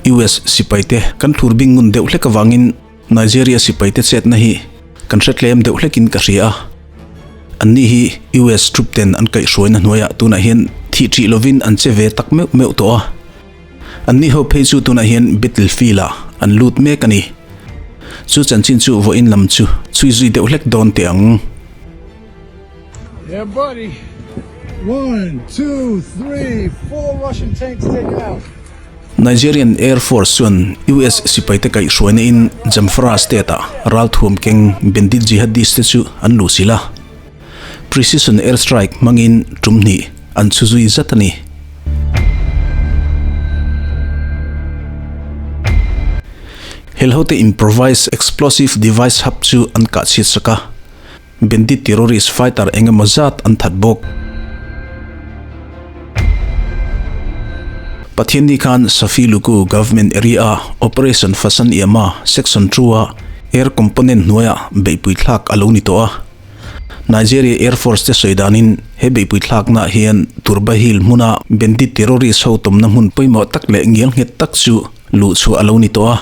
US sipaite kan thlur bing ngun deuh hlek avangin Nigeria sipaite chetna hi kan hre tlem deuh hlekin ka hria a. Anni hi US troop ten an kaihhruaina hnuaiah tunah hian thih ṭih lovin an che ve tak meuh meuh tawh a. Anni ho phei chu tunah hian battlefield ah an lut mek a ni. Chu chanchin chu vawiin lam chu chhui zui deuh hlek dawn teh ang. Yeah buddy. One, two, three, four Russian tanks taken out. Nigerian Air Force chuan US sipaite kaihhruaina in Zamfara state ah ralthuam keng bandit jihadist te chu an luh sil a. Precision air strike hmangin tum hnih an chhu zui zat a ni. Helhote improvised explosive device hap chu an kah chhiat sak a. Bandit terrorist fighter eng emaw zat an that bawk. Pathianni khan Safi Luku Government Area a Operation Fasan Yama Section 2 a Air Component hnuaiah beihpui thlak a lo ni tawh a. Nigeria Air Force te sawi danin he beihpui thlaknaah hian Turba Hill hmuna bandit terrorist ho tawmna hmun pawimawh tak leh ngial nghet tak chu luh chhuah a lo ni tawh a.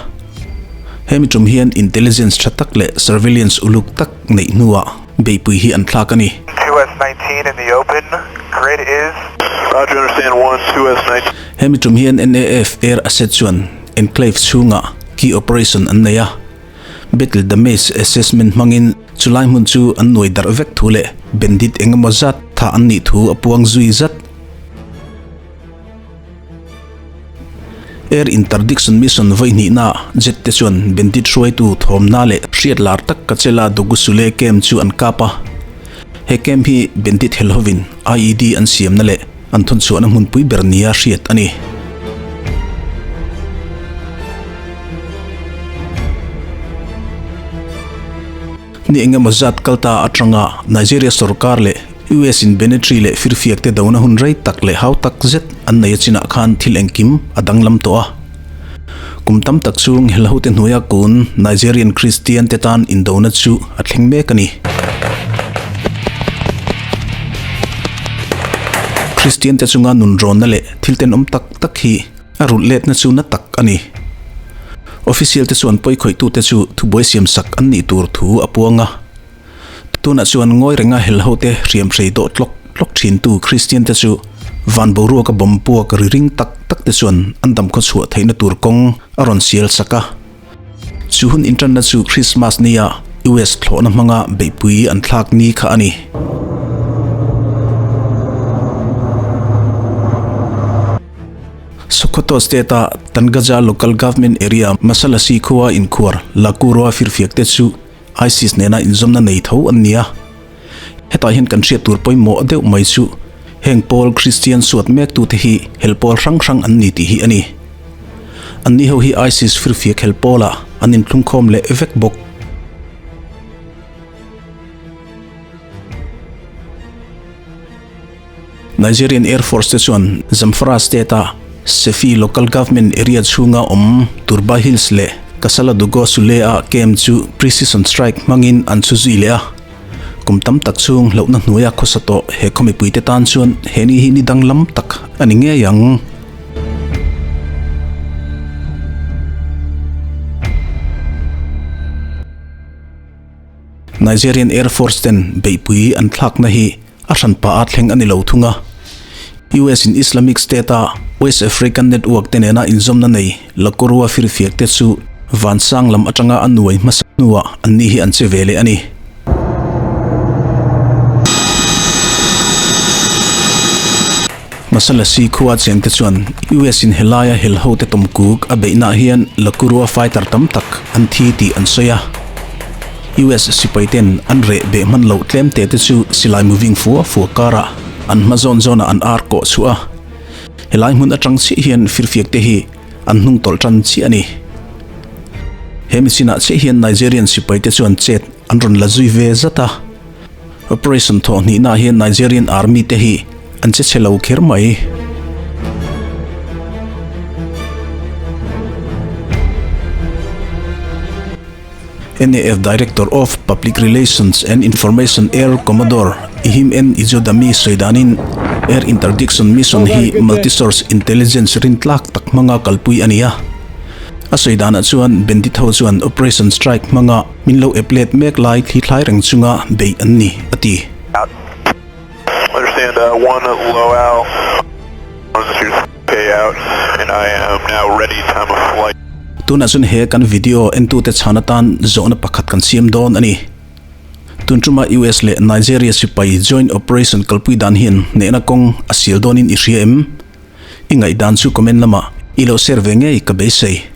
Hemi tum hian intelligence tha tak leh surveillance uluk tak neih hnuah beihpui hi an thlak a ni. 2S19 in the open, grid is. Roger, understand 1, 2S19. Hemi tum hian NAF Air Asset chuan enclave chhungah key operation an nei a. Battle damage assessment hmangin chulai hmun chu an nuai darh vek thu leh bandit engemaw zat tha an nih thu a puang zui zat. Air Interdiction Mission vawi hnihna jet te chuan bandit hruaitu thawmna leh hriat lar tak Kachela Dogusule camp chu an kap a. He camp hi bandit hel hovin IED an siamna leh an thawnchhuahna hmunpui ber nia hriat a ni. Ni engemaw zat kalta atanga Nigeria sorkar leh US in Benetry leh firfiak te dona hun rei tak leh hau tak zet an nei a chinah khan thil engkim a danglam tawh a. Kum tam tak chung helho te hnuaia kun Nigerian Kristian te tan indona chu a thleng mek a ni. Kristian te chunga nunrawnna leh thil tenawm tak tak hi a rulh letna chu na tak a ni. Official te chuan pawikhawihtu te chu thubuai siamsak an nih tur thu a puang a. Tunah chuan ngawi renga helho te hriam hrei dawh tlawk tlawk thintu Kristian te chu van boruaka bawm puak ri ring tak tak te chuan an dam khawchhuah theihna tur kawng a rawn sial sak a. Chu hun intanna chu Krismas nia US thlawhna hmanga beihpui an thlak ni kha a ni. Sokoto State-a Tangaja Local Government Area Masalasi khua inkhuar Lakurua firfiak te chu ISIS nena inzawmna nei tho an ni a. Hetah hian kan hriat tur pawimawh deuh mai chu heng pawl Kristian suat mektute hi hel pawl hrang hrang an ni tih hi a ni. Anni ho hi ISIS firfiak hel pawlah an inthlungkhawm leh vek bawk. Nigerian Air Force te chuan Zamfara State-a Sefi Local Government Area chhunga awm Turba Hills leh Kasala Dogo Sule-a camp chu precision strike hmangin an chhu zui leh a. Kum tam tak chhung hlauhna hnuaia khawsa tawh he khaw mipuite tan chuan he ni hi ni danglam tak a ni ngei ang. Nigerian Air Force ten beihpui an thlakna hi a hran pah a thleng a ni lo thung a. US in Islamic State a West African network te nena inzawmna nei Lakoroa firfiak te chu vansang lam atanga a nuai hmasa hnuah anni hi an che ve leh a ni. Masalasi khua cheng te chuan US in helaia helho te tawmkuk a beihnaah hian Lakurua fighter tam tak an thi tih an sawi a. US sipai ten an reh beh hman loh tlem te te chu silai moving fua fua karah an hma zawn zawnah an ar kawh chhuah a. Helai hmun atang chiah hian firfiak te hi an hnung tawlh tan chiah a ni. He michinah chiah hian Nigerian sipai te chuan chet an rawn la zui ve zat a. Operation thawh hnihnaah hian Nigerian Army te hi an che chhe lo kher mai. NAF Director of Public Relations and Information Air Commodore Ihim N. Ijodami sawi danin Air Interdiction Mission hi multi-source intelligence rintlak tak hmanga kalpui a ni a. A sawi danah chuan Bandit ho chuan Operation Strike hmanga min lo ep let mek lai thlithlai reng chunga beih an ni, a ti. Understand one low out one two three out and I am now ready time of flight. Tunah chuan he kan video entute chhan atan zawhna pakhat kan siam dawn a ni. Tun tuma US leh Nigeria sipai joint operation kalpui dan hian hnehna kawng a sial dawnin i hria em? I ngaihdan chu comment lamah i lo share ve ngei ka beisei.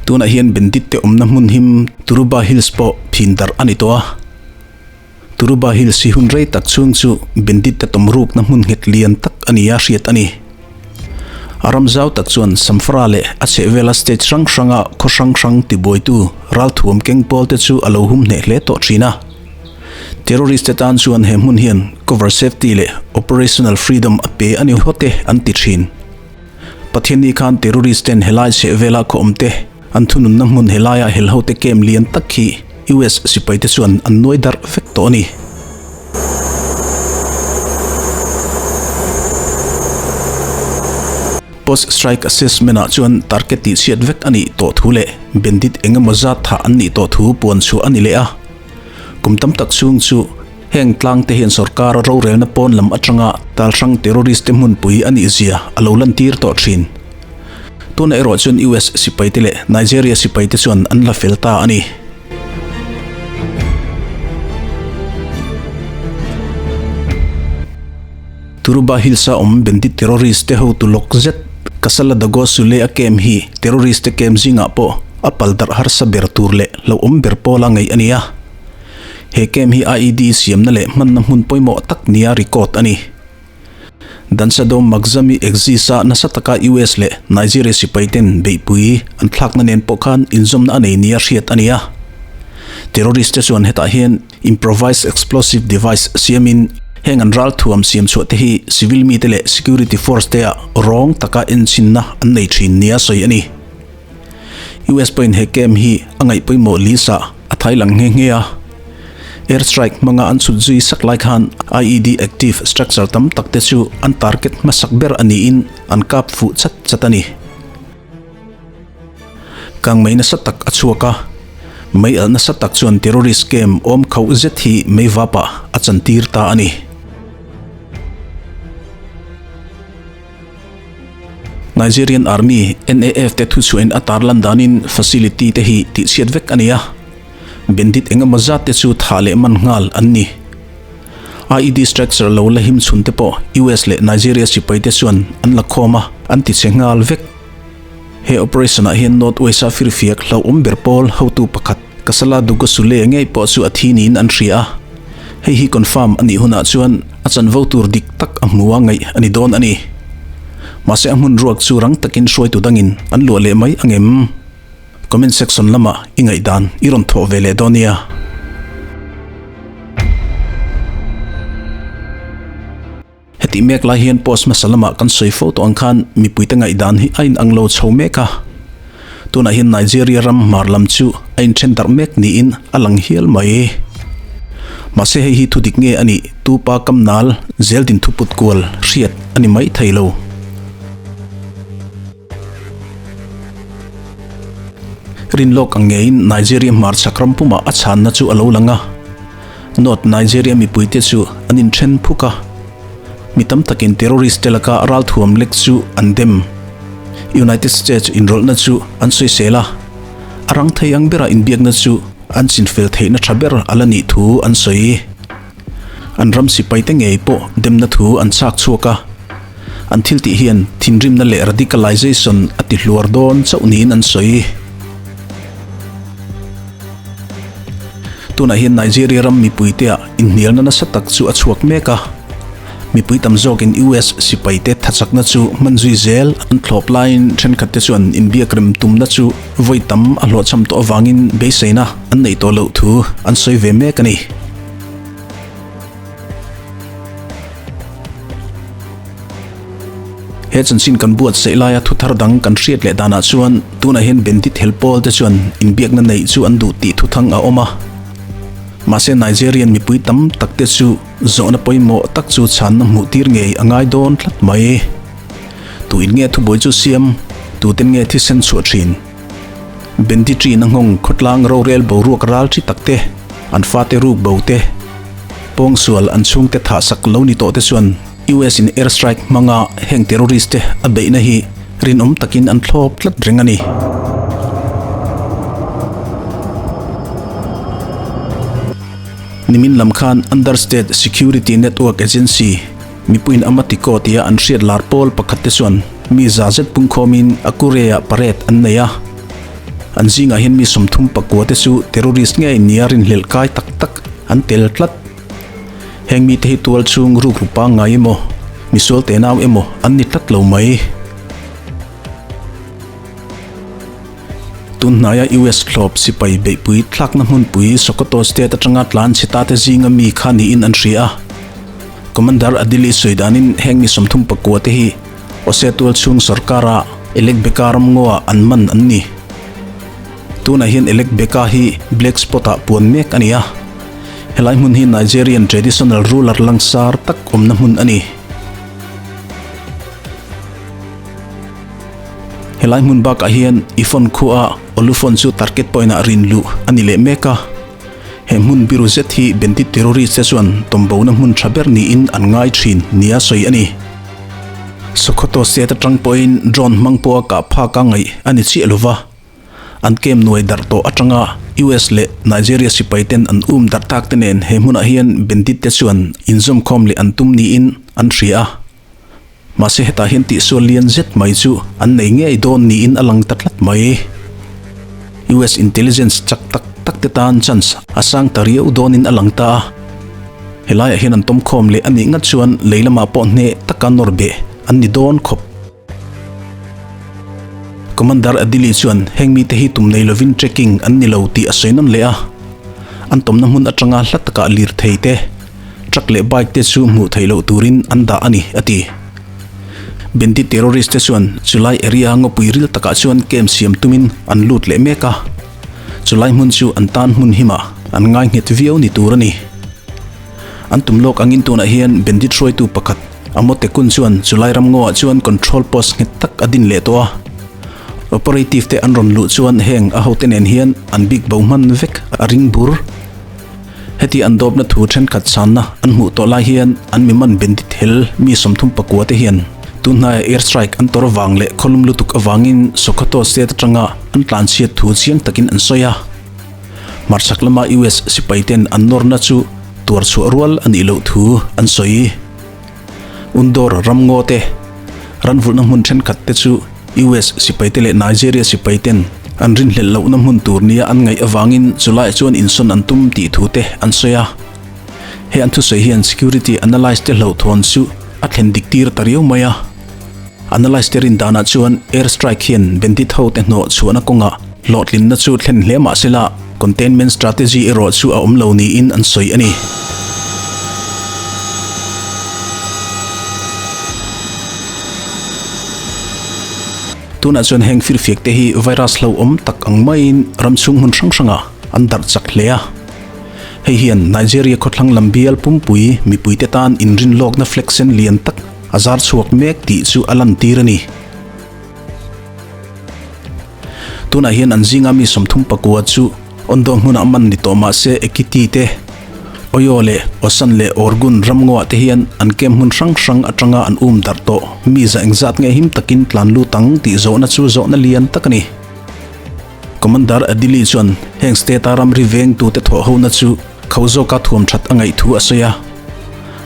Tunah hian Bendit te awmna hmun him Turuba Hills pawh phin darh a ni tawh a. Turuba Hills hi hun rei tak chhung chu Bendit te tawm rukna hmun nghet lian tak a ni a hriat a ni. A ram zau tak chuan Samfara leh a chhehvela state hrang hranga khaw hrang hrang tibuaitu ralthuam keng pawl te chu a lo hum hneh hle tawh thin a. Terrorist te tan chuan he hmun hian cover safety leh operational freedom a pe a ni hawt e an ti thin. Pathianni khan terrorist ten helai chhehvela khaw awm te an thununna hmun helaia helho te camp lian tak hi US sipai te chuan an nuai darh vek tawh a ni. Post strike assessment ah chuan target tih chhiat vek a nih tawh thu leh bandit eng emaw zat thah an nih tawh thu puan chhuah a ni leh a. Kum tam tak chhung chu heng tlang te hian sorkar rorelna pawn lam atanga talhrang terrorist te hmunpui a nih zia a lo lantir tawh thin. Tunah erawh chuan US sipai te leh Nigeria sipai te chuan an la fel ta a ni. Turuba Hills a awm bandit terrorist te hotu lawk zet Kasala Dago Sule a camp hi terrorist te camp zingah pawh a pal darh harsa ber tur leh hlauhawm ber pawla ngaih a ni a. He camp hi IED siamna leh hmanna hmun pawimawh tak nia record a ni. Dansadawm Magzami Exis a nasa taka US leh Nigeria sipai ten beihpui an thlakna nen pawh khan inzawmna a nei nia hriat a ni a. Terrorist te chuan hetah hian improvised explosive device siamin heng an ralthuam siam chhuah te hi civil mite leh security force te ah rawng taka enchinna an nei thin nia sawi a ni. US pawhin he camp hi a ngaih pawimawh list ah a thai lang nghe nghe a. Air strike hmanga an chhut zui sak lai khan IED active structure tam tak te chu an target hmasak ber a niin an kap fuh chat chat a ni. Kang mei nasa tak a chhuak a, mei alh nasa tak chuan terrorist camp awm khauh zet hi mei vapah a chantir ta a ni. Nigerian Army, NAF, te thuchhuahin a tarlan danin facility te hi tihchhiat vek a ni a, bandit engemaw zat te chu thah leh man nghal an ni. IED structure lo la him chhun te pawh US leh Nigeria sipai te chuan an la khawm a, an tichhe nghal vek. He operation ah hian North West a firfiak hlauhawm ber pawl hotu pakhat Kasala Dugosule ngei pawh chu a thi niin an hria a, hei hi confirm a nih hunah chuan a chanvo tur dik tak a hmu a ngaih a ni dawn a ni. Mahse a hmun ruak chu rang takin hruaitu dangin an luah leh mai angem? Comment section lamah i ngaihdan i rawn thawh ve leh dawn nia. Hetih mek lai hian post hmasa lamah kan sawi fo tawh ang khan mipuite ngaihdan hi a inang lo chho mek a. Tunah hian Nigeria ram hmar lam chu a inthen darh mek niin a lang hial mai. Mahse hei hi thudik nge a nih tupa kam nal zeldin thuput kual hriat a ni mai thei lo. Rinlawk ang ngeiin Nigeria hmarchhak ram pumah a chhanna chu a lo lang a. North Nigeria mipuite chu an inthen phuk a, mi tam takin terrorist te laka ralthuam lek chu an dem. United States inrawlhna chu an sawisel a, a rang thei ang bera inbiakna chu an chinfel theihna tha ber a la nih thu an sawi. An ram sipaite ngei pawh demna thu an chhak chhuak a, an thil tih hian thinrimna leh radicalization a ti hluar dawn chauh niin an sawi. Tunah hian Nigeria ram mipuiteah inhnialna nasa tak chu a chhuak mek a, mipui tam zawkin US sipaite thachakna chu hman zui zel an thlawp laiin thenkhatte chuan inbiak rem tumna chu vawi tam a hlawhchham tawh avangin beiseina an neih tawh loh thu an sawi ve mek a ni. He chanchin kan buatsaih laia thu thar dang kan hriat leh danah chuan tunah hian Bendit hel pawl te chuan inbiakna neih chu an duh tih thuthang a awm a. Mahse Nigerian mipui tam tak te chu zawhna pawimawh tak chu chhanna hmuh tir ngei a ngai dawn tlat mai. Tu in nge thubuai chu siam? Tuten nge thisen chhuah thin? Banditry na nghawng khawtlang rorel boruak ral thi tak te, an fate ruk bo te, pawngsual an chhungte thah sak lo ni tawh te chuan US in air strike hmanga heng terrorist te a beihna hi rinawm takin an thlawp tlat reng a ni. Nimin lam khan Under State Security Network Agency mipuiin Amatiko tia an hriat lar pawl pakhat te chuan mi za zet pungkhawmin Akure-ah parade an nei a. An zingah hian mi 34 te chu terrorist ngei nia rinhlelh kai tak tak an tel tlat. Heng mite hi tual chhung rukru pangngai emaw, misual tenau emaw an ni tlat lo mai. Tun hnaia US thlawp sipai beihpui thlakna hmunpui Sokoto State atanga tlan chhe ta te zinga mi kha niin an hria a. Commander Adili sawi danin heng mi 39 te hi Ose tual chhung sorkara Elegbeka ramngaw-ah an man an ni. Tunah hian Elegbeka hi Black Spot-ah puan mek a ni a. Helai hmun hi Nigerian traditional ruler langsar tak awmna hmun a ni. Helai hmun bakah hian Ifon khuaa Olufon chu target point ah rin luh a ni leh mek a. He hmun biru zet hi bandit terrorist te chuan tawmbona hmun tha ber niin an ngai thin nia sawi a ni. Sokoto state atang pawhin drone hmang pawha kah phak a ngaih a ni chiah lova. An kem nuai darh tawh atanga US leh Nigeria sipai ten an um darh tak te nen he hmunah hian bandit te chuan inzawmkhawm leh an tum niin an hria a. Mahse hetah hian tihsual lian zet mai chu an nei ngei dawn niin a lang ta tlat mai. US intelligence chak tak tak te tan chance a sang ta riau dawnin a lang ta a. Helaiah hian an tawmkhawm leh a nih ngat chuan lei lamah pawh hneh taka nawr beh an ni dawn khawp. Commander Adili chuan heng mite hi tum nei lovin tracking an ni lo tih a sawi nawn leh a. An tawmna hmun atanga hla takah lirthei te, Truck leh bike te chu hmuh theih loh turin an dah a ni, a ti. Bandit terrorist te chuan chulai area ngawpui ril takah chuan camp siam tumin an lut leh mek a. Chulai hmun chu an tan hmun himah an ngai nghet viau ni tur a ni. An tum lawk angin tunah hian bandit hruaitu pakhat Amotekun chuan chulai ram ngawah chuan control post nghet tak a din leh tawh a. Operative te an rawn luh chuan heng a hote nen hian an bik bo hman vek a ring bur. Heti an dawpna thu thenkhat chhanna an hmuh tawh lai hian an mi man bandit hel mi 39 te hian tun hnaia air strike an tawr avang leh khawlum lutuk avangin Sokoto state atanga an tlanchhiat thu chiang takin an sawi a. Hmarchhak lama US sipai ten an nawrna chu tuar chhuah rual a nih loh thu an sawi. Undor ramngaw te, ranvulhna hmun thenkhat te chu US sipai te leh Nigeria sipai ten an rinhlelh lohna hmun tur nia an ngaih avangin chulaiah chuan insawn an tum tih thu te an sawi a. He an thusawi hian security analyst te hlauhthawn chu a thlen dik tir ta riau mai a. Analyst te rin danah chuan air strike hian bandit ho te hnawh chhuahna kawngah hlawhtlinna chu thlen hle mah sela containment strategy erawh chu a awm lo niin an sawi a ni. Tunah chuan heng firfiak te hi virus hlauhawm tak ang maiin ram chhung hmun hrang hrangah an darh chak hle a. Hei hian Nigeria khawthlang lam bial pumpui mipuite tan inrinlawkna flag sen lian tak a zar chhuak mek tih chu a lantir a ni. Tunah hian an zinga mi 39 chu Ondo hmunah man ni tawh mah se Ekiti te, Oyo leh Osan leh Orgun ramngaw-ah te hian an camp hmun hrang hrang atanga an um darh tawh. Mi za engzat nge him takin tlan lut ang tih zawhna chu zawhna lian tak a ni. Commander Adili chuan heng state-a ramri vengtute thawhhona chu kho zawka thuam that a ngaih thu a sawi a.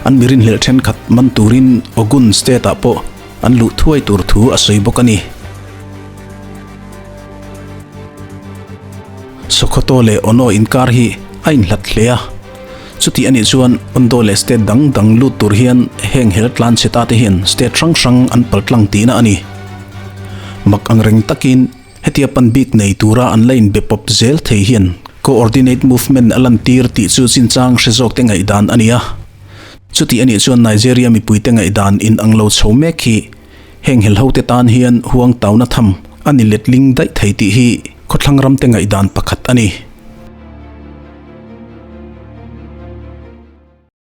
An mi rinhlelh thenkhat man turin Ogun state-ah pawh an luh thuai tur thu a sawi bawk a ni. Sokoto leh Ono inkar hi a inhlat hle a, chuti anih chuan Ondo leh state dang dang lut tur hian heng hel tlan chhe ta te hian state hrang hrang an pal tlang tihna a ni. Mak ang reng takin hetia pan bik nei tura an la inbe pawp zel thei hian coordinate movement a lantir tih chu chinchang hre zawk te ngaihdan a ni a. Chuti anih chuan Nigeria mipuite ngaihdan inang lo chho mek hi Heng helhote tan hian huang tauna tham a ni letling daih thei tih hi khawthlang ramte ngaihdan pakhat a ni.